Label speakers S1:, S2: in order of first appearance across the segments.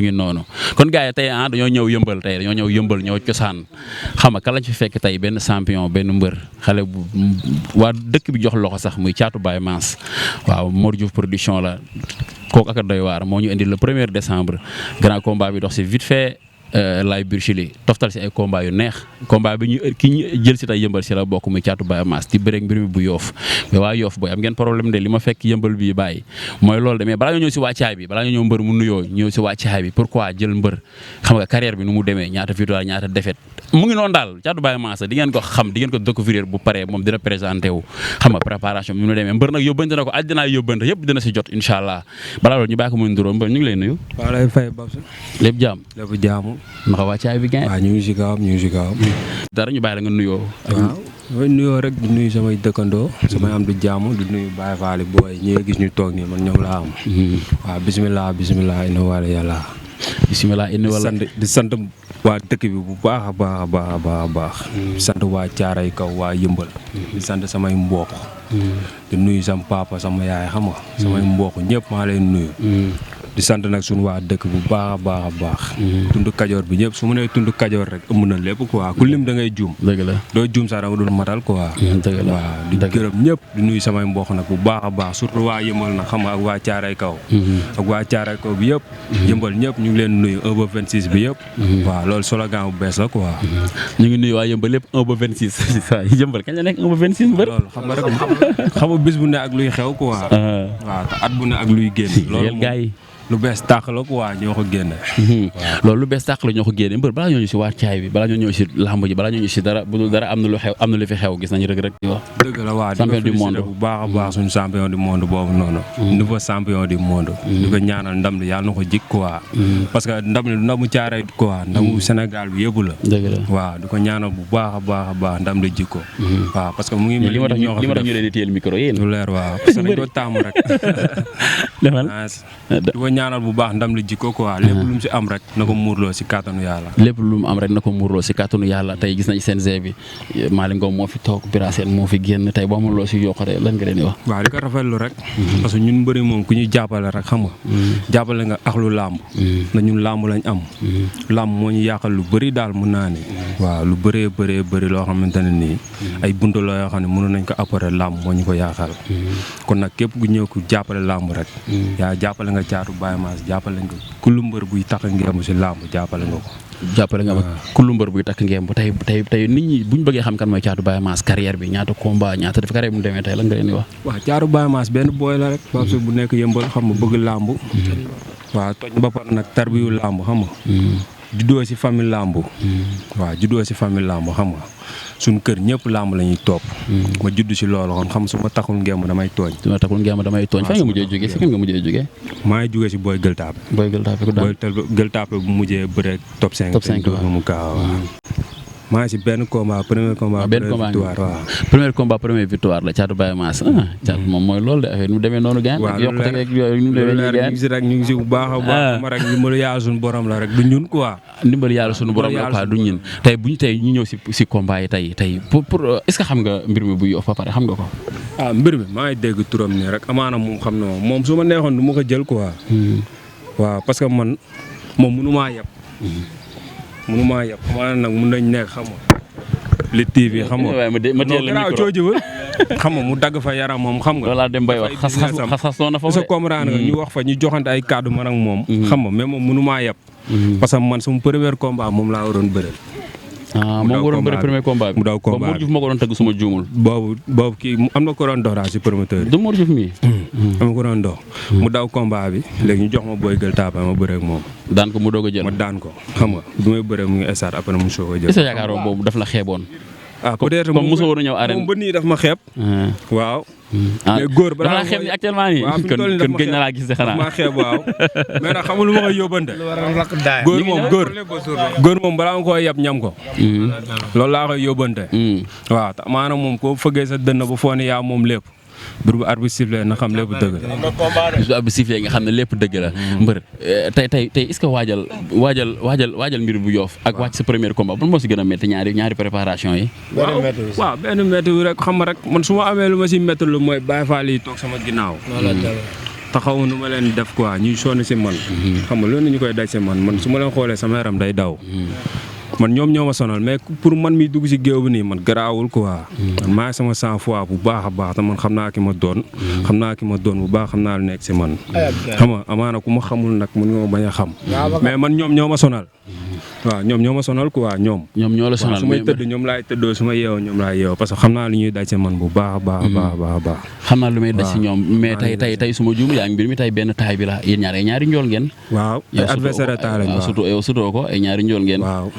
S1: ngi noonu kon gars yi tey dañoo ñëw yëmbal tey dañoo ñëw yëmbal ñëw cosaan xam nga kan lañ fi fekk tey benn champion benn mbër xale bu waa dëkk bi jox loxo sax muy Thiatou Baye Mass waaw Mor Diouf production la kooku ak doy waar moo ñu indi le 1er décembre grand combat bi dox si vite fait Laye Burchili toftal si ay combat yu neex combat bi ñu jël si tey yëmbal si la bokk muy Thiatou Baye Mass di bëreeg mbir mi bu yoof mais waa yoof booy am ngeen problème de li ma fekk yëmbal bi bàyyi mooy loolu de mais balaa ñoo ñëw si wàccaay bi balaa ñoo ñëw mbër mu nuyoo ñëw si wàccaay bi pourquoi jël mbër xam nga carrière bi nu mu demee ñaata victoire ñaata défaite mu ngi noonu daal Thiatou Baye Mass di ngeen ko xam di ngeen ko découvrir bu paree moom dina présenté wu xam nga préparation bi mu demee mbër nag yóbbante na ko àddina yóbbante yëpp dina si jot incha allah balaa loolu ñu bàyyi ko muy nduróo mbër ñu ngi lay nuyu
S2: waaw lay fay Babs
S1: lépp jaam
S2: lépp jaamu
S1: naka wàccaay bi gain
S2: waaw ñu ngi si kawam
S1: dara ñu bàyyi la nga nuyoo
S2: waaw mooy nuyoo rek di nuyu samay dëkkandoo samay am di jaamu di nuyu Baye Fall booy ñi nga gis ñu toog nii man ñoom laa am waaw bisimilah ina wala yàlla
S1: bisimilah indi wala
S2: di sant waa dëkk bi bu baax a baax di sant waa Caaray Kaw waa Yëmbal di sant samay mbokk di nuyu sama papa sama yaay xam nga samay mbokk ñëpp maa leen nuyu di sant nag suñu waa dëkk bu baax a baax tund kajoor bi ñëpp su ma nee tund kajoor rek ëmb na lépp quoi ku lim da ngay juum
S1: dëgg la
S2: doo juum sax da nga dul matal quoi
S1: dëgg la
S2: waaw di gërëm ñëpp di nuyu samay mbokk nag bu baax a baax surtout waa Yëmbal nag xam nga ak waa Caaray Kaw ak waa Caaray Kaw bi yëpp Yëmbal ñëpp ñu ngi leen nuyu 1 ba 26 bi yëpp waaw loolu slogan bu bees la quoi
S1: ñu ngi nuyu waa Yëmbal lépp 1 ba 26 Yëmbal kañ la nekk 1 ba 26 mbër
S2: loolu xam nga rek xam nga bis bu ne ak luy xew quoi waaw te at bu ne ak luy génn loolu gars yi lu bees tàq la quoi ñoo ko génne.
S1: loolu lu bees tàq la ñoo ko génne mbër balaa ñoo ñu si wàccaay bi balaa ñoo ñëw si lamb ji balaa ñoo ñu si dara bu dul dara am na lu xew am na lu fi xew gis nañu Reug Reug di wax.
S2: dëgg la waaw
S1: champion du monde
S2: bu baax a baax suñu champion du monde boobu noonu. nouveau champion du monde. di ko ñaanal ndam li yàlla na ko jik quoi. parce que ndamu Caaray quoi ndamu Sénégal bi yëpp la.
S1: dëgg la
S2: waaw di ko ñaanal bu baax a baax ndam li jik ko. waaw parce que mu ngi mel
S1: ni ñoo xam ne ñu leen di téyel micro yéen.
S2: lu leer waaw parce que dañ ko taamu rek. di ko ñaanal bu baax ndam li jikko quoi lépp lu mu si am rek na ko muurloo si kàttanu yàlla
S1: lépp lu mu am rek na ko muurloo si kàttanu yàlla tey gis nañ CNG bi Malick Ngom moo fi toog Bira Sène moo fi génn tey boo amul loo si yokkute lan nga leen di wax
S2: waaw di ko rafetlu rek parce que ñun mbëri moom ku ñu jàppale rek xam nga jàppale nga ak lu làmb na ñun làmb lañ am làmb moo ñu yàqal lu bëri daal mun naa ni waaw lu bëri loo xamante ne nii ay buntu la yoo xam ne mënoon nañ ko apporter làmb moo ñu ko yàqal kon nag képp ku ñëw ku jàppale làmb rek yaa jàppale nga Thiatou Baye Mass jàppale nga ku lu mbër buy takk ngemb si làmb jàppale nga ko.
S1: jàppale nga ma ku lu mbër buy takk ngemb tey nit ñi buñ bëggee xam kan mooy Thiatou Baye Mass carrière bi ñaata combat ñaata def carrière bu mu demee tey lan nga leen di wax.
S2: waaw Thiatou Baye Mass benn booy la rek. parce que bu nekk yëmbal xam nga bëgg làmb. waaw toj ba pare nag tarbiyu làmb xam nga. juddoo si famille làmb. waaw juddoo si famille làmb xam nga. suñ kër ñëpp làmb la ñuy topp. ma judd si loolu kon xam su ma taxul ngemb damay tooñ.
S1: su ma taxul ngemb damay tooñ. fan nga mujjee jógee si kan nga mujjee jógee.
S2: maa ngi jógee si booy Gueule Tapée.
S1: booy Gueule Tapée ku daan
S2: Gueule Tapée bu mujjee bëre top 5.
S1: top 5 waaw
S2: mu gaaw maa ngi si benn combat premier combat. victoire waaw.
S1: premier combat première victoire la Thiatou Baye Mass Thiatou moom mooy loolu de affaire nu mu demee noonu gaañ.
S2: waaw
S1: yokkute rek yooyu nu mu demee nii gaañ
S2: ñu ngi si bu baax a baax. ma rek ndimbalu yàlla suñu borom la rek du ñun quoi.
S1: ndimbalu yàlla suñu borom la quoi du ñun tey bu ñu tey ñu ñëw si combat yi tey pour est-ce que xam nga mbir mi bu Yoff ba pare xam nga ko.
S2: mbir mi maa ngi dégg turam nii rek amaana moom xam na moom su ma neexoon du ma ko jël quoi. waaw parce que man moom mënu maa yeb. amaana nag mun nañ nekk xam nga li TV xam nga.
S1: waaw ma teel la micro
S2: xam nga mu dagg fa yaram moom xam nga.
S1: loolaa dem bay wax xas na fa
S2: sa comprendre nga ñu wax fa ñu joxante ay kàddu man ak moom. xam nga mais moom mënu maa yeb. parce que man suma premier combat moom laa waroon bëre.
S1: moom waroon bëre premier combat bi.
S2: mu daw combat bi
S1: Mor Diouf moo ko doon tëgg suma juumul.
S2: boobu kii am na ko doon dox daal si promoteur yi.
S1: du Mor Diouf mii.
S2: am na ko doon dox. mu daw combat bi léegi ñu jox ma booy Gueule Tapée ma bëre ak moom.
S1: daan ko mu doog a jël.
S2: ma daan ko xam nga du may bëre mu ngi stade après mu soog a jël.
S1: est-ce que yaakaaroon boobu daf la xeeboon.
S2: peut-être
S1: comme mosoo woon a ñëw arène
S2: moom ba nii daf ma xeeb. waaw. mais góor balaa
S1: dafa xeeb ni actuellement nii.
S2: waaw fi mu toll nii
S1: kon gëj na laa gis de xanaa.
S2: ma xeeb waaw. mais nag xamul lu ma koy yóbbante. góor moom balaa nga koy yab ñam ko. loolu laa koy yóbbante. waaw te maanaam moom koo fëggee sa dënn ba foo ne yaa moom lépp. bu arbitre sifflé na xam lépp dëgg la.
S1: bu arbitre sifflé nga xam ne lépp dëgg la. mbër tey est-ce que waajal mbir bu Yoff ak wàcc sa premier combat ban moo si gën a métti ñaari préparation yi.
S2: waaw benn métti rek xam nga rek man su ma amee lu ma si métti lu mooy Baye Fall yi toog sama ginnaaw. taxawu nu ma leen def quoi ñuy sonn si man. xam nga loolu ñu koy daj si man su ma leen xoolee sama yaram day daw. man ñoom ñoo ma sonal mais pour man mi dugg si géew bi nii man garaawul quoi. man maa sama sang-froid bu baax a baax te man xam naa ki ma doon. xam naa ki ma doon bu baax xam naa lu nekk si man. xam nga amaana ku ma xamul nag mun nga ma bañ a xam. mais man ñoom ñoo ma sonal. waaw ñoom ñoo ma sonal quoi ñoom.
S1: ñoom ñoo la sonal
S2: su may tëdd ñoom laay tëddoo su ma yeewoo ñoom laay yeewoo parce que xam naa lu ñuy daj si man bu baax a baax a baax.
S1: xam naa lu may daj si ñoom mais tey su ma juum yaa ngi mbir mi tey benn taay bi la yéen ñaari njool ngeen.
S2: waaw ay adversaire taay lañ
S1: surtout yow sutoo ko ay ñaari njool ngeen.
S2: waaw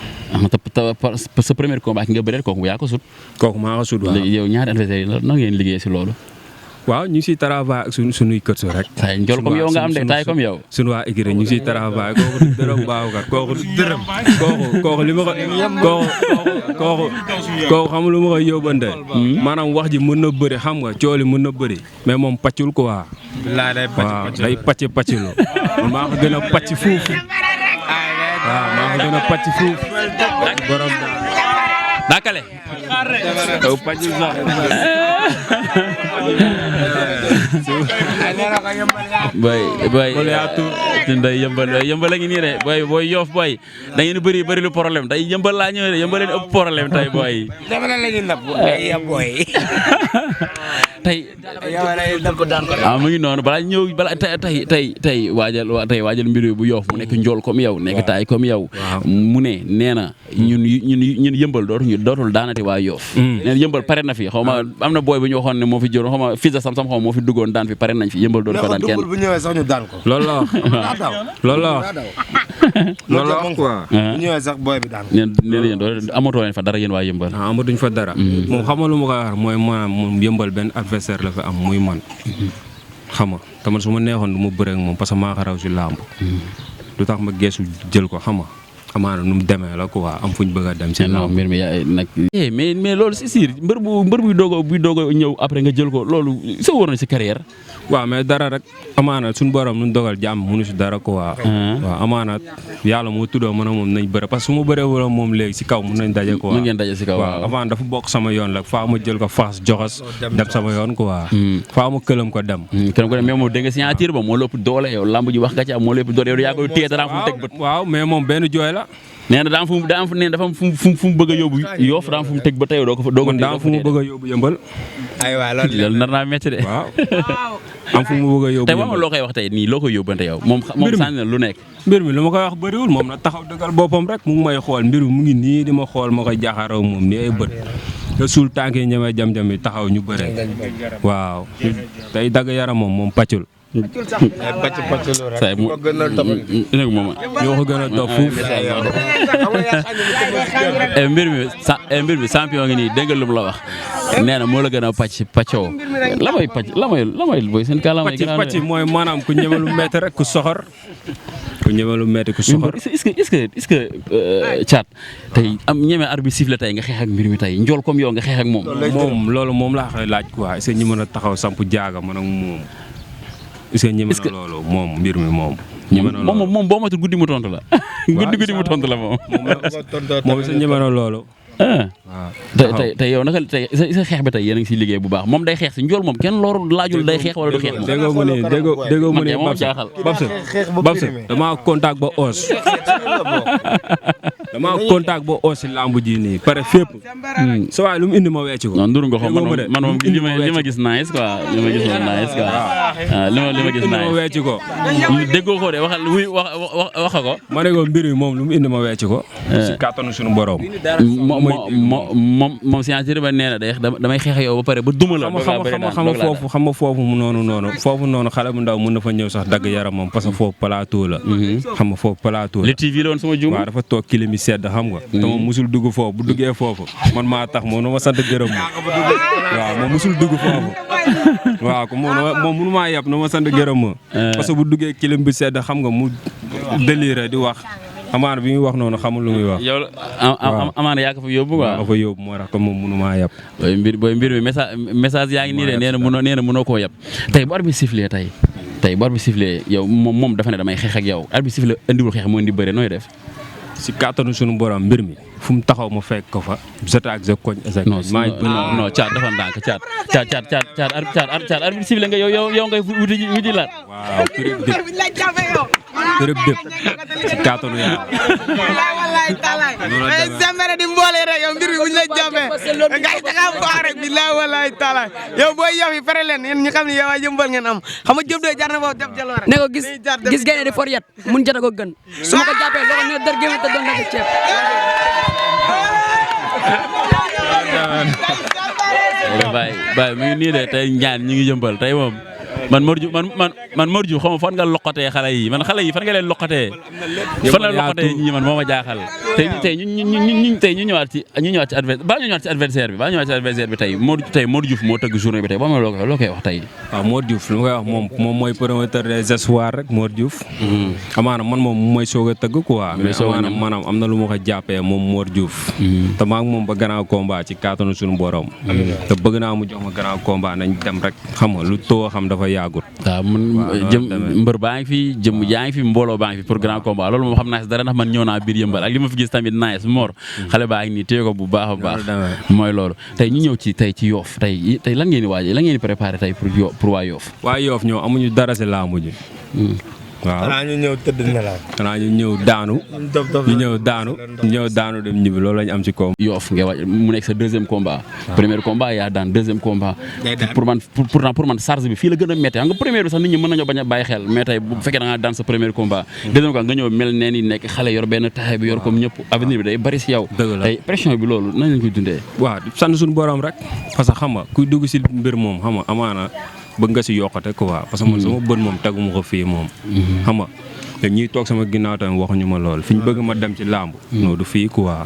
S1: te sa premier combat ki nga bëreel kooku yaa ko sut.
S2: kooku maa ko sut waaw
S1: léegi yow ñaari adversaire yi nan ngeen liggéey si loolu.
S2: waaw ñu ngi siy travail ak sunuy kër rek.
S1: saa njool comme yow nga am de taay comme yow.
S2: sunu waa écurie ñu ngi siy travail kooku du dërëm baaw kat kooku du dërëm. kooku li ma ko kooku xam lu ma koy yóbbante. maanaam wax ji mën na bëri xam nga cooli mën na bëri. mais moom pàccul quoi. waaw day pàcc lu. maa ko gën a pàcc fuuf. waaw maa ko gën a pàcc fuuf. borom
S1: dakale.
S2: yow pàccul sax.
S1: boy nday yëmbal a ngi nii de boy Yoff boy da ngeen bëri lu problème tey yëmbal laa ñëwee de yëmbal leen ëpp problème tey boy
S3: dama la ñu napp ay boy
S1: tey mu ngi noonu balaa ñëw balaa tey waajal mbir bu Yoff mu nekk njool comme yow nekk taay comme yow mu ne nee na ñun yëmbal dootul daanati waa Yoff nee na yëmbal pare na fi xaw ma am na booy bu ñu waxoon ne moo fi jëloon xaw ma fils de sam xaw ma moo fi duggoon daan fi pare nañ fi yëmbal doon fa daan kenn
S3: bu ñëwee sax ñu daan ko
S2: loolu la wax loolu la wax loolu la wax quoi
S3: bu ñëwee sax booy bi daan
S1: nee na yéen amatoo leen fa dara yéen waa yëmbal
S2: amatuñ fa dara moom xamal lu ma koy wax mooy maanaam moom yëmbal benn adversaire la fi am muy man xam nga te man su ma neexoon du ma bëre ak moom parce que maa ko raw si làmb lu tax ma geesu jël ko xam nga amaana nu mu demee la quoi am fuñ bëgg a dem si làmb
S1: mbir mi nag mais loolu si siir mbër buy doog a ñëw après nga jël ko loolu soo war na si carrière
S2: waaw mais dara rek amaana suñu borom nu dogal jàmm mënu si dara quoi waaw amaana yàlla moo tuddoo mën a moom nañ bëre parce que su ma bëree wala moom léegi si kaw mun nañ daje quoi
S1: mën ngeen daje si kaw
S2: waaw amaana dafa bokk sama yoon la faa ma jël ko faas joxas dem sama yoon quoi faa ma këlam ko dem
S1: mais moom dégg nga signature ba moo lépp doole yow lamb ji wax nga ci am moo lépp doole yow yaa koy téye dara fu mu teg bët
S2: waaw mais moom benn jooy la
S1: nee na daa am fu mu bëgg a yóbbu Yoff daa am fu mu teg ba tey doo ko fa
S2: daa am fu mu bëgg a yóbbu yëmbal
S3: aywa
S1: loolu nar naa métti de
S2: waaw am fu mu bëgg a yóbbu
S1: tey wax loo koy wax tey nii loo koy yóbbante yow moom sànni na lu nekk
S2: mbir mi lu ma koy wax bëriwul moom na taxaw dëggal boppam rek mu ngi may xool mbir mi mu ngi nii di ma xool ma koy jaxaraw moom nii ay bët te suul tànk yi ñemee jam-jam yi taxaw ñu bëre waaw tey dagg yaram moom pàccul
S1: say mu ñoo ko gën a toog fuuf mbir mi champion ngi nii dégg nga lu mu la wax nee na moo la gën a pàccoo la mooy booy seen kàlla
S2: pàcc mooy maanaam ku ñeme lu metti rek ku soxor ku ñeme lu metti ku soxor
S1: est-ce que Thiat tey am ñeme arbitre siffle tey nga xeex ak mbir mi tey njool comme yow nga xeex ak moom
S2: loolu moom laa koy laaj quoi est-ce que ñi mën a taxaw samp jaaga man ak moom est-ce que ñeme na loolu moom mbir mi moom. ñeme na loolu
S1: moom boo matul guddi mu tontu la. guddi mu tontu la moom.
S2: moom est-ce que ñeme na loolu.
S1: waaw tey yow naka tey sa xeex bi tey yéen a ngi siy liggéey bu baax moom day xeex si njool moom kenn loolu laajul day xeex wala du xeex moom.
S2: déggoo mu ne Babsa damaa contact ba os. damaa contact ba os si lamb ji nii pare fépp. sa waay lu mu indi ma wecc ko.
S1: non nduru nga xam man moom li ma gis nice quoi li ma gis nice quoi li ma gis nice
S2: ma wecc ko.
S1: déggoo ko de wax ko.
S2: ma ne ko mbir mi moom lu mu indi ma wecc ko. si kàttanu suñu borom.
S1: moom signature ba nee na damay xeex yow ba pare ba duma la.
S2: xam nga foofu noonu xale bu ndaw mën na fa ñëw sax dagg yaram moom parce que foofu plateau la. xam nga foofu plateau la.
S1: li TV la woon sama juum.
S2: waaw dafa toog kilimi sedd xam nga. te moom musul dugg foofu bu duggee foofu man maa tax moom na ma sant gërëm ma. waaw moom musul dugg foofu. waaw moom mënu maa yab na ma sant gërëm ma. parce que bu duggee kilim bi sedd xam nga mu délire di wax. amaana bi muy wax noonu xamul lu muy wax.
S1: yow amaana yaa ko fa yóbbu quoi.
S2: yaa ko fa yóbbu moo tax comme moom mënu maa yab.
S1: booy mbir mi message yaa ngi nii de nee na mënoo koo yab. tey bu arbitre sifflé yow moom dafa ne damay xeex ak yow arbitre sifflé indiwul xeex moo indi bëre nooy def.
S2: si kàttanu suñu borom mbir mi fu mu taxaw ma fekk ko fa jota ak sa koñ esa
S1: non caat dafa ndànk caat arbitre sifflé nga yow ngay wuti laat
S2: waaw tërëb dëpp si kàttanu yàlla
S3: wallaay talaay sembere di mboole rek yow mbir mi buñ la jàppee ngay taxaw baax rek billaay wallaay talaay yow booy yof yi pare leen yéen ñu xam ne yow a yëmbal ngeen am xam nga jëf de jar na foofu def jaloore
S4: ne ko gis gaynde di for yet mun jota ko gën su ma ko jàppee loxo ne dar gémé te doon na ko ceeb
S1: bàyyi mi ngi nii de tey ñaan ñi ngi jëmbal tey moom man Mor Diouf man Mor Diouf xam nga fan nga loqatee xale yi fan nga leen loqatee fan la loqatee ñi man moo ma jaaxal tey ñu ñëwaat ci adversaire bi tey Mor Diouf moo tëgg journée bi tey ba ma loo koy wax tey
S2: waaw Mor Diouf li ma koy wax moom mooy promoteur des espoirs rek Mor Diouf amaana man moom mooy soog a tëgg quoi mais amaana maanaam am na lu ma ko jàppee moom Mor Diouf te maa ngi moom ba grand combat ci kattanu suñu borom te bëgg naa mu jox ma grand combat nañ dem rek xam nga lu too xam dafa yàggut
S1: waaw mbër baa ngi fi jëm yaa ngi fi mbooloo baa ngi fi pour grand combat loolu moom xam naa si dara ndax man ñëw naa biir yëmbal ak li ma fi gis tamit nice Mor xale baa ngi nii téye ko bu baax a baax mooy loolu tey ñu ñëw ci tey ci Yoff tey lan ngeen di waajee lan ngeen di préparé tey pour waa Yoff
S2: waa Yoff ñoo amuñu dara si laamu ji waaw
S3: xanaa ñu ñëw tëdd nelaw
S2: xanaa ñu ñëw daanu dem ñibbi loolu lañ am ci koom
S1: Yoff nga waaj mu nekk sa deuxième combat premier combat yaa daan deuxième combat pour man charge bi fii la gën a métti xam nga premier bi sax nit ñi mën nañoo bañ a bàyyi xel mais tey bu fekkee da ngaa daan sa premier combat deuxième combat nga ñëw mel nee ni nekk xale yor benn taxe bi yor comme ñëpp avenir bi day bari si yow tey pression bi loolu nañ lañ koy dundee
S2: waaw sant suñu borom rek parce que xam nga kuy dugg si mbir moom xam nga amaana bëgg nga si yokkate quoi parce que man sama bët moom teguma ko fii moom xam nga te ñiy toog sama ginnaaw tamit waxuñu ma lool fi ñu bëgg ma dem ci làmb non du fii quoi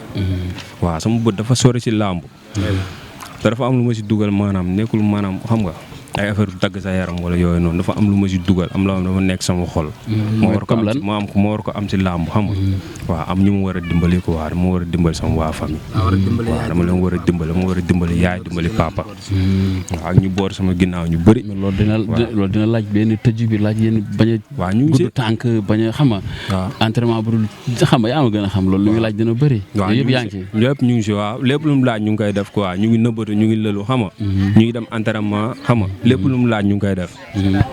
S2: waaw sama bët dafa sori si làmb te dafa am lu ma si dugal maanaam nekkul maanaam xam nga ay affaire du dagg sa yaram wala yooyu noonu dafa am lu ma si dugal am loo xam dafa nekk sama xol ma war ko am si làmb xam nga waaw am ñu ma war a dimbali quoi dama war a dimbali sama waa famille waaw dama leen war a dimbali yaay dimbali papa waaw ak ñu boor sama ginnaaw ñu bëri
S1: loolu dina laaj benn tëju bi laaj yéen bañ a gudd tànk bañ a xam nga entraînement bu dul xam nga yaa ma gën a xam loolu lu muy laaj dina bëri yëpp yaa ngi ci
S2: lépp ñu ngi si waaw lépp lu mu laaj ñu ngi koy def quoi ñu ngi nëbbatu ñu ngi lëlu xam nga ñu ngi dem entraînement xam nga lépp lu mu laaj ñu ngi koy def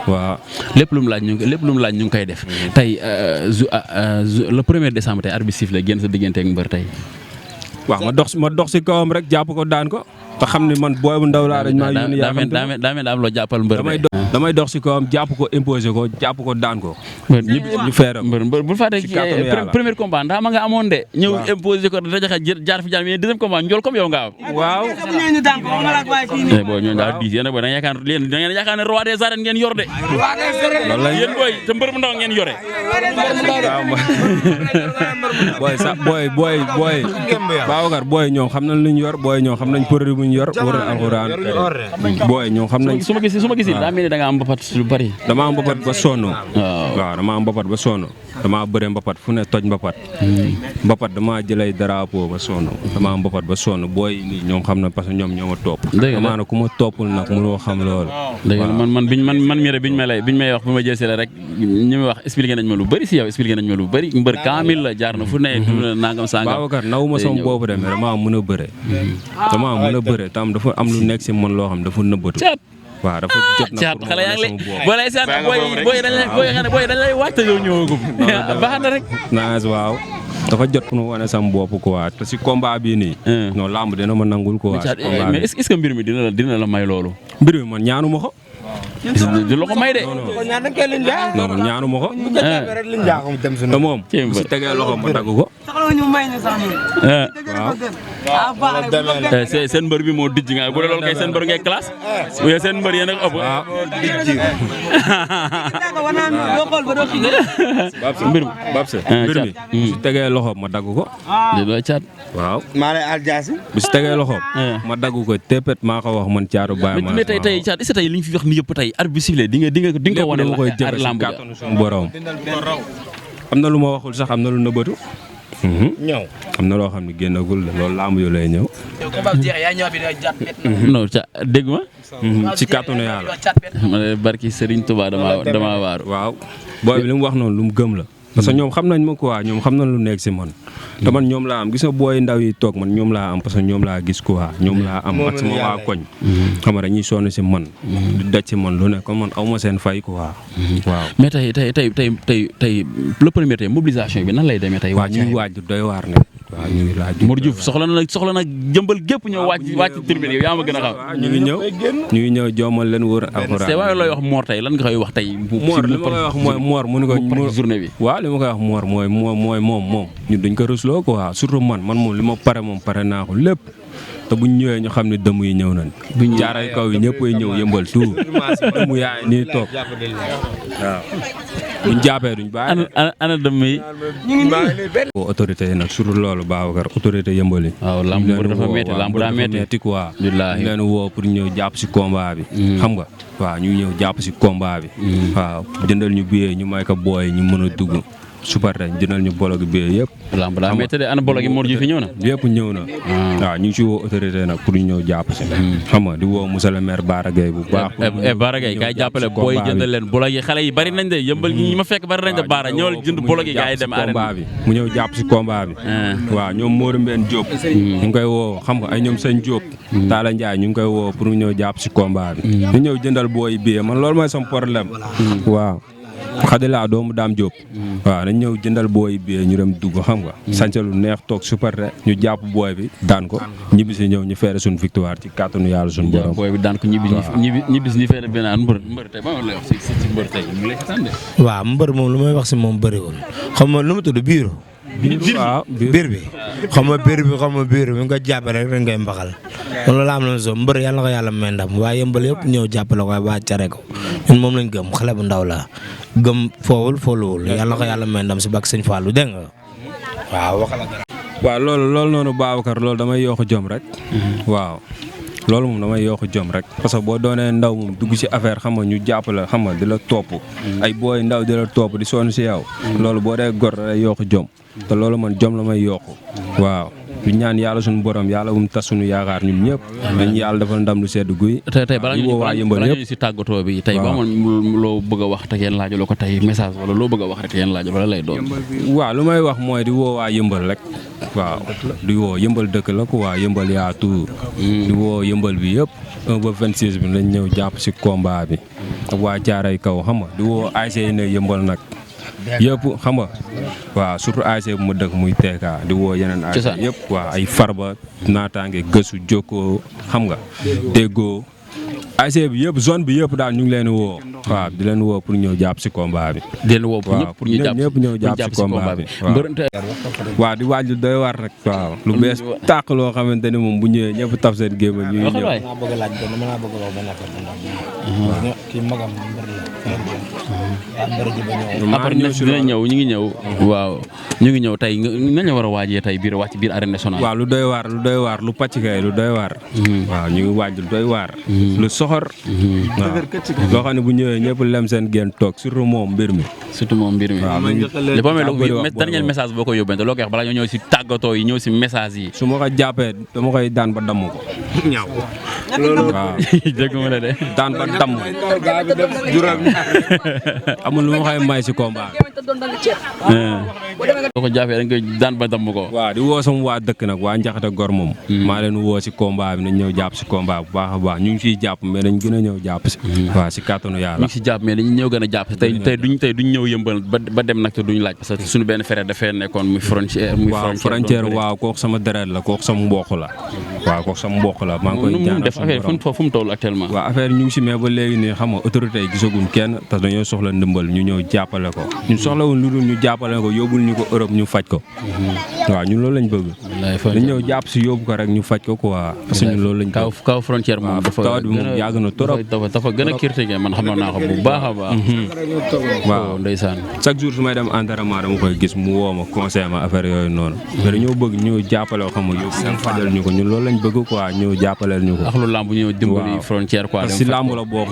S2: waaw lépp lu mu laaj ñu ngi koy def
S1: tey le 1er décembre tey arbitre sifflé génn sa diggante ak mbër tey
S2: waaw ma dox si kawam rek jàpp ko daan ko te xam ne man booy bu ndaw laa dañ maa yónni
S1: daa mel am loo jàppal mbër
S2: damay dox si kawam jàpp ko imposé ko jàpp ko daan ko ñu feere
S1: mbër bu fàtte premier combat ndax ma nga amoon de ñëw imposé ko dajaxe jaar fi jaar mais deuxième combat njool comme yow nga am
S2: waaw
S1: boo ñooñu daal diis yéen booy da ngeen yaakaar ne roi des arènes ngeen yor de yéen booy te mbër bu ndaw ngeen yore
S2: booy Babacar booy ñoom xam nañ lu ñu yor booy ñoom xam nañ produit bu ñu yor war alxuraan booy ñoom xam nañ
S1: su ma gis daa mel ni da nga am mbapat lu bari
S2: dama am mbapat ba sonn waaw dama am mbapat ba sonn dama bëre mbapat fu ne toj mbapat dama jëlay drapeau ba sonn dama am mbapat ba sonn booy nii ñoom xam na parce que ñoom ñoo ma topp amaana ku ma toppul nag mënoo xam loolu
S1: man mii biñ may wax bu ma jël si la rek ñi may wax expliqué nañ ma lu bari si yow expliqué nañ ma lu bari mbër kaamil la jaar na fu ne nangam sangam
S2: Babacar naw ma sama boobu demee dama mën a bëre tam dafa am lu nekk si man loo xam dafa nëbbatu waaw dafa jot na
S1: caat xale yaa ngi lay boo lay seet booy dañ lay waaj te yow ñëwagum baax na rek
S2: naas waaw dafa jot pour mu wane sama bopp quoi te si combat bii nii non lamb dina ma nangul quoi
S1: mais est-ce que mbir mi dina la may loolu
S2: mbir mi man ñaanu ma ko
S1: di la ko may de
S2: non ñaanu ma ko te moom si tegee loxo ma dagg ko
S1: waaw seen mbër bi moo dijj nga bu dee loolu kay seen mbër ngay classe ou seen mbër yéen a ëpp
S2: mbir mi bu si tegee loxo ma dagg ko
S1: di la caat
S2: waaw
S3: maa lay aljaasi
S2: bu si tegee loxo ma dagg ko tépét maa ko wax man Thiatou Baye
S1: mais tey caat est-ce que tey li ñu fi wax ni yëpp tey arbitre bi sifflé di nga ko wane
S2: koy jël si kàttanu suñu borom am na lu ma waxul sax am na lu nëbbatu
S3: ñëw
S2: am na loo xam ne génnagul loolu lamb yu lay ñëw
S1: non ca dégg ma
S2: ci kàttanu yàlla
S1: barki Serigne Touba dama waaru
S2: waaw booy bi li mu wax noonu lu mu gëm la parce que ñoom xam nañ ma quoi ñoom xam nañ lu nekk si man te man ñoom laa am gis nga booy ndaw yi toog man ñoom laa am parce que ñoom laa gis quoi ñoom laa am ak sama waa koñ xam nga dañuy sonn si man di daj si man lu ne kon man aw ma seen fay quoi waaw
S1: mais tey le premier tey mobilisation bi nan lay demee tey
S2: waaw ñu ngi waaj doy waar nag waaw ñu ngi laaj
S1: Mor Diouf soxla na jëmbal gépp ñëw wàcc tribune yow yaa ma gën a xam
S2: ñu ngi ñëw joomal leen wër alxuraan
S1: te waaye looy wax Mor tey lan nga koy wax tey
S2: Mor li ma koy wax mooy Mor mu ni ko
S1: journée bi
S2: waaw li ma koy wax Mor mooy moom ñun duñ ko rusloo quoi surtout man moom li ma pare moom pare naa ko lépp te buñ ñëwee ñu xam ne dëmm yi ñëw nañ jaaray kaw yi ñëpp ay ñëw yëmbal tout dëmm yaay nii toog waaw buñ jàppee duñ bàyyi
S1: ana dëmm yi
S2: autorité yi nag surtout loolu Babacar autorité yëmbal yi
S1: waaw lamb dafa metti lamb daa metti
S2: quoi ñu leen woo pour ñëw jàpp si combat bi xam nga waaw ñu ñëw jàpp si combat bi waaw jëndal ñu billet ñu may ko booy ñu mën a dugg super dañ jëndal ñu bologi billet yëpp
S1: lamb daa metti de ana bologi Mor Diouf fi ñëw na
S2: yëpp ñëw na waaw ñu ngi si woo autorité nag pour ñu ñëw jàpp si xam nga di woo monsieur le maire Bara Gaye bu baax
S1: Bara Gaye kay jàppale booy jëndal leen bologi xale yi bari nañ de yëmbal ñi ma fekk bari nañ de Bara ñëwal jënd bologi gaay dem
S2: combat bi mu ñëw jàpp si combat bi waaw ñoom Modou Mbène Diop ñu ngi koy woo xam nga ay ñoom sëñ Diop Talla Ndiaye ñu ngi koy woo pour ñu ñëw jàpp si combat bi ñu ñëw jëndal booy billet man loolu mooy sama problème waaw xadi laa doomu Daam Diop waaw nañ ñëw jëndal booy bi ñu dem dugg xam nga sànce lu neex toog super ñu jàpp booy bi daan ko ñibbi si ñëw ñu feere suñu victoire ci kàttanu yàlla suñu borom
S1: booy bi daan ko ñibbi si ñu feere benn mbër tey ba lay wax si mbër tey mu lay xataan de
S5: waaw mbër moom lu may wax si moom bëriwul xam nga lu mu tudd biiro
S2: waaw
S5: biir bi xam nga biir bi nga jàppe rek ngay mbaxal loolu la am na so mbër yàlla na ko yàlla may ndam waaye yëmbal yëpp ñëw jàppale ko waa care ko ñun moom lañ gëm xale bu ndaw la gëm foowul yàlla na ko yàlla may ndam si bak sëñ Fallou dégg nga waaw waxala dara
S2: waaw loolu noonu Babacar loolu damay yokk jom rek waaw loolu moom damay yokk jom rek parce que boo doonee ndaw moom dugg si affaire xam nga ñu jàppale xam nga di la topp ay booy ndaw di la topp di sonn si yow loolu boo dee gor day yokk jom te loolu man jom la may yokk waaw du ñaan yàlla suñu borom yàlla bu mu tas suñu yaakaar ñun ñëpp dañ yàlla defal ndam lu sedd guy
S1: tey balaa ñu si tàggatoo bi tey ba amoon loo bëgg a wax te yéen laajaloo ko tey message wala loo bëgg a wax rek yéen laajaloo la lay doon
S2: waaw lu may wax mooy di woo waa yëmbal rek waaw di woo yëmbal dëkk la ko waa yëmbal yaa tout di woo yëmbal bi yëpp 1 ba 26 bi lañ ñëw jàpp si combat bi ak waa Caaray kaw xam nga di woo ASC yi ne yëmbal nag yëpp xam nga waaw surtout ASC bu ma dëkk muy TK di woo yeneen ASC yëpp waaw ay farba naataange gësu jokkoo xam nga déggoo ASC bi yëpp zone bi yëpp daal ñu ngi leen di woo waaw di leen woo pour ñëw jàpp si combat bi
S1: di leen woo pour
S2: ñëpp ñëw jàpp si combat bi waaw di waaj lu doy war rek waaw lu bees tàq loo xamante ni moom bu ñëwee ñëpp taf seen gémma ñu ñëw
S1: après dina ñëw ñu ngi ñëw waaw ñu ngi ñëw tey nañ la war a waajee tey biir wàcc biir arène nationale
S2: waaw lu doy waar lu pàcc kay lu doy waar waaw ñu ngi waaj lu doy waar lu soxor waaw loo xam ne bu ñëwee ñëpp lem seen génn toog surtout moom mbir mi
S1: waaw dernier message boo ko yóbbante loo koy wax balaa ñoo ñëw si tàggatoo yi ñëw si message yi
S2: su ma ko jàppee dama koy daan ba damm ko loolu waaw
S1: dégg ma la de
S2: daan ba damm amul lu ma koy may si combat
S1: boo ko jàppee da nga koy daan ba damm ko
S2: waaw di woo sama waa dëkk nag waa Njaxate Gor moom maa leen woo si combat bi nañ ñëw jàpp si combat bu baax a baax ñu ngi siy jàpp mais dañ gën a ñëw jàpp si waaw si kàttanu yàlla
S1: ñu ngi si jàpp mais dañu ñëw gën a jàpp si tey duñ ñëw yëmbal ba dem nag te duñ laaj parce que suñu benn frère dafay nekkoon muy frontière
S2: waaw kooku sama deret la kooku sama mbokk la waaw kooku sama mbokk la maa ngi koy ñaanal
S1: def affaire fu mu toll actuellement
S2: waaw affaire ñu ngi si mais ba léegi nii xam nga autorité yi gisaguñ kenn te dañoo soxla ndimbal ñu ñëw jàppale ko ñun soxlawuñ lu dul ñu jàppale ko yóbbul ñu ko Europe ñu faj ko waaw ñun loolu lañ bëgg dañ ñëw jàpp si yóbbu ko rek ñu faj ko quoi parce que ñun loolu lañ bëgg
S1: kaw frontière moom dafa
S2: tawat bi moom yàgg na trop
S1: dafa gën a critiqué man xam naa ko bu baax a baax
S2: waaw
S1: ndeysaan
S2: chaque jour su may dem entraînement dama koy gis mu woo ma conseil ma affaire yooyu noonu mais dañoo bëgg ñëw jàppale ko xam nga yóbbu fajal ñu ko ñun loolu lañ bëgg quoi ñëw jàppaleel ñu ko
S1: ak lu lamb ñëw dimbali frontière quoi
S2: si lamb la bokk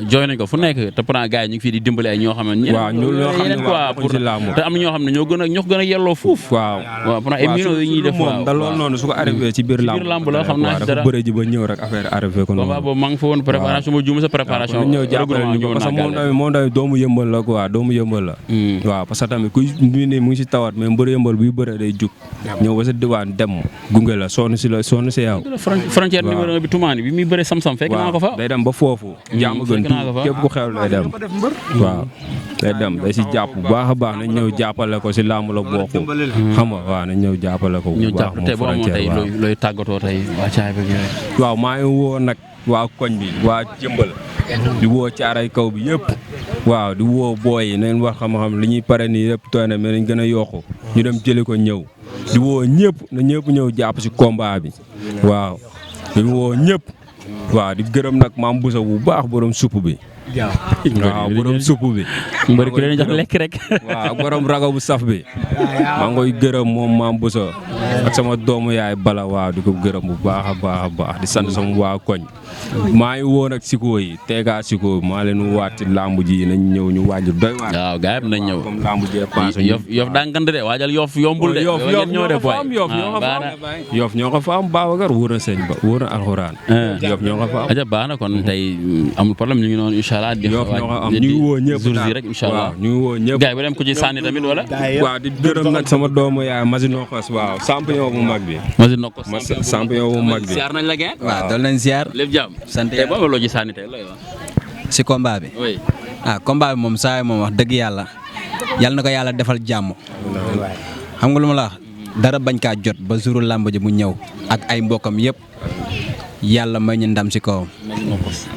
S1: jooy nañ ko fu nekk te pourtant gars yi ñu ngi fii di dimbali gars yi ñoo xam ne
S2: waaw ñoo xam ne
S1: yeneen quoi pour
S2: ci làmb
S1: te am na ñoo xam ne ñoo gën a yelloo fuuf waaw pour ay millions yi ñuy def
S2: moom da loolu noonu su ko arrivé ci biir làmb
S1: la xam naa ci dara
S2: dafa bëre ji ba ñëw rek affaire arrivé ko noonu
S1: combat boobu maa ngi fa woon préparation ma juum sa préparation
S2: ñëw jàppale ñu ko parce que moom tamit doomu yëmbal la quoi doomu yëmbal la waaw parce que tamit kuy ni mu ngi si tawat mais mbër yëmbal buy bëre day jug ñëw ba sa diwaan dem gunge la sonn si yow
S1: frontière numéro 1 bi tumaani bi muy bëre sam-sam fekk naa ko fa
S2: day dem ba foofu jàmm gën képp ku xew day dem waaw day dem day si jàpp bu baax a baax nañ ñëw jàppale ko si làmb la bokk xam nga waaw nañ ñëw jàppale ko bu baax moom frontière waaw
S1: looy tàggatoo tey waa caay ba
S2: waaw maa ngi woo nag waa koñ bi waa jëmbal di woo caaray kaw bi yëpp waaw di woo booy yi nañ wax xam-xam li ñuy pare nii yëpp tooy na mais nañ gën a yokku ñu dem jëli ko ñëw di woo ñëpp na ñëpp ñëw jàpp si combat bi waaw di woo ñëpp waaw di gërëm nag maam Boussa bu baax borom supp bi waaw borom supp bi
S1: mbër ki leen jox lekk rek
S2: waaw borom rago bu saf bi maa ngi koy gërëm moom maam Boussa ak sama doomu yaay bala waaw di ko gërëm bu baax a baax a baax di sant sama waa koñ maa ngi woon ak siko yi teegaa siko maa leen waat ci lamb ji nañ ñëw ñu waajal doy waar
S1: waaw gars yi nañ ñëw
S2: comme lamb ji passé
S1: yof daa ngand de waajal yof yombul de
S2: yof ñoo ko fa am yof ñoo ko fa am Babacar wóor na sëñ ba wóor na alxuraan yof ñoo ko fa am
S1: aja baax na kon tey amul problème ñu ngi noonu incha allah
S2: yof ñoo ko am ñu ngi woo ñëpp
S1: jour yi rek incha allah
S2: ñu ngi woo ñëpp
S1: gars yi ba dem ko ci sànni tamit wala
S2: waaw di gërëm nag sama doomu yaay Masino Xos waaw champion bu mag bi
S1: Masino Xos
S2: champion bu mag bi
S1: ziar nañ la gën
S6: waaw doon nañ ziar
S1: lépp jàmm
S6: sant
S1: tey boo loo ci sànni tey looy wax
S6: si combat bi
S1: oui
S6: combat bi moom saa moom wax dëgg yàlla na ko yàlla defal jàmm xam nga lu ma la wax dara bañ kaa jot ba jouru làmb ji mu ñëw ak ay mbokam yëpp yàlla may ñu ndam si kawam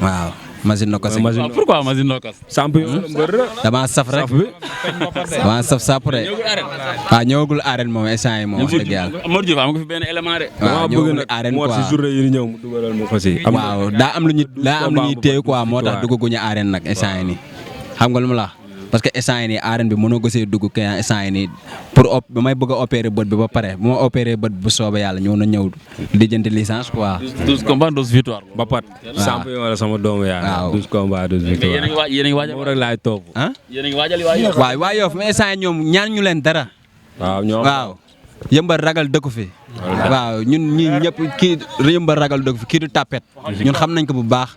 S6: waaw Masino Xos
S1: pourquoi Masino Xos
S2: champion
S6: dama saf rek dama saf sap rek waaw ñëwagul arène moom instant yi moom wax dëgg yàlla
S1: Modou Diouf am nga fi benn élément de
S6: waaw ñëwagul arène quoi
S2: si journée yi ñëw mu dugalal ma ko si
S6: waaw daa am lu ñuy téye quoi moo tax duggaguñu arène nag instant yi nii xam nga lu ma la parce que instant yi nii arène bi mënoo gësee dugg kay instant yi nii pour ba may bëgg a opérer bët bi ba pare bu ma opérer bët bu soobee yàlla ñëw na ñëw lijjanti licence quoi
S1: 12 combats 12 victoires
S2: ba pat champion wala sama doomu yaay 12 combats 12 victoires
S1: yéen a ngi waajal
S2: moom rek laay toog
S1: yéen a ngi waajal waa
S6: waaw waa Yoff mais instant yi ñoom ñaan ñu leen dara waaw yëmbal ragal dëkku fi waaw ñun ñi ñëpp kii yëmbal ragal dëkku fi kii du tapet ñun xam nañ ko bu baax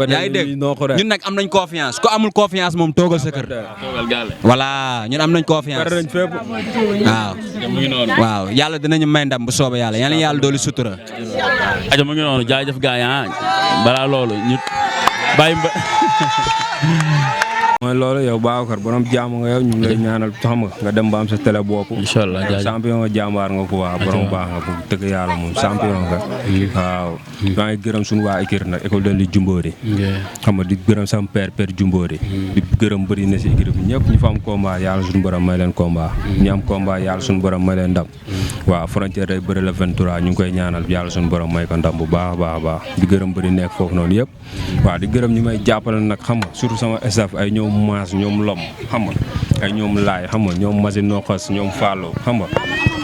S6: yaa ngi dégg ñun nag am nañ confiance ku amul confiance moom toogal sa kër voilà ñun am nañ confiance waaw waaw yàlla dinañu may ndam bu soobee yàlla yàlla dooli sutura
S1: aja mu ngi noonu jaajëf gars yi balaa loolu ñu bàyyi
S2: mooy loolu yow Babacar borom jàmm nga yow ñu ngi lay ñaanal xam nga dem ba am sa télé bopp
S1: incha allah jaajëf
S2: champion nga jàmbaar nga ko waa borom baax nga ko dëgg yàlla moom champion nga waaw maa ngi gërëm suñu waa équipe nag école de li Jumboori xam nga di gërëm sama père Jumboori di gërëm bëri na si équipe bi ñëpp ñu fa am combat yàlla suñu borom may leen combat ñu am combat yàlla suñu borom may leen ndam waaw frontière day bëri la 23 ñu ngi koy ñaanal yàlla suñu borom may ko ndam bu baax a baax di gërëm bëri nekk foofu noonu yëpp waaw di gërëm ñi may jàppale nag xam nga surtout sama staff ay ñoom Maas ñoom Lom xam nga ay ñoom Laay xam nga ñoom Masino Xos ñoom Fallou xam nga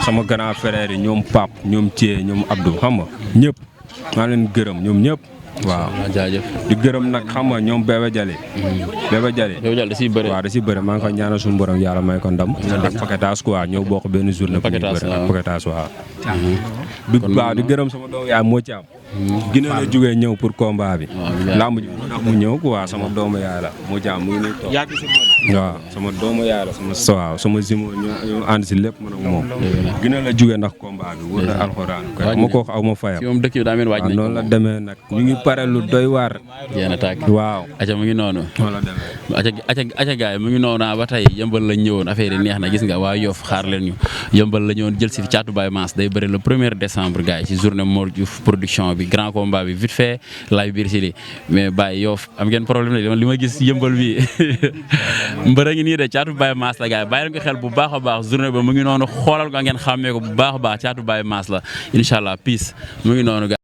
S2: sama grand frère yi ñoom Pape ñoom Thié ñoom Abdou xam nga ñëpp maa leen gërëm ñoom ñëpp waaw
S1: jaajëf
S2: di gërëm nag xam nga ñoom Bébé Jali
S1: da siy bëri
S2: waaw da siy bëri maa ngi koy ñaanal suñu borom yàlla may ko ndam ak paquetage quoi ñëw bokk benn journée bu ñuy bëri ak paquetage waaw di gërëm sama doom yaay moo ci am gine la jógee ñëw pour combat bi lamb ji moo tax mu ñëw quoi sama doomu yaay la moo ci am mu ngi nii toog waaw sama doomu yaay la sama zimo ñu ànd si lépp man ak moom gine la jógee ndax combat bi wër na alxuraan ma ko wax aw ma fayam
S1: moom dëkk bi daa mel waaj nañ
S2: noonu la demee nag ñu ngi pare lu doy waar
S1: yéen a tàgg
S2: waaw
S1: aca mu ngi noonu aca gaay mu ngi noonu ba tey yëmbal la ñëwoon affaire yi neex na gis nga waa Yoff xaar leen ñu yëmbal la ñëwoon jël si fi Thiatou Baye Mass day bëri le 1er décembre gars yi ci journée Mor Diouf production bi grand combat bi vite fait live biir si li mais Baye Yoff am ngeen problème la li ma gis yëmbal bi mbër a ngi nii de Thiatou Baye Mass la gars yi bàyyi leen ko xel bu baax a baax journée ba mu ngi noonu xoolal ko ngeen xàmmee ko bu baax a baax Thiatou Baye Mass la incha allah peace mu ngi noonu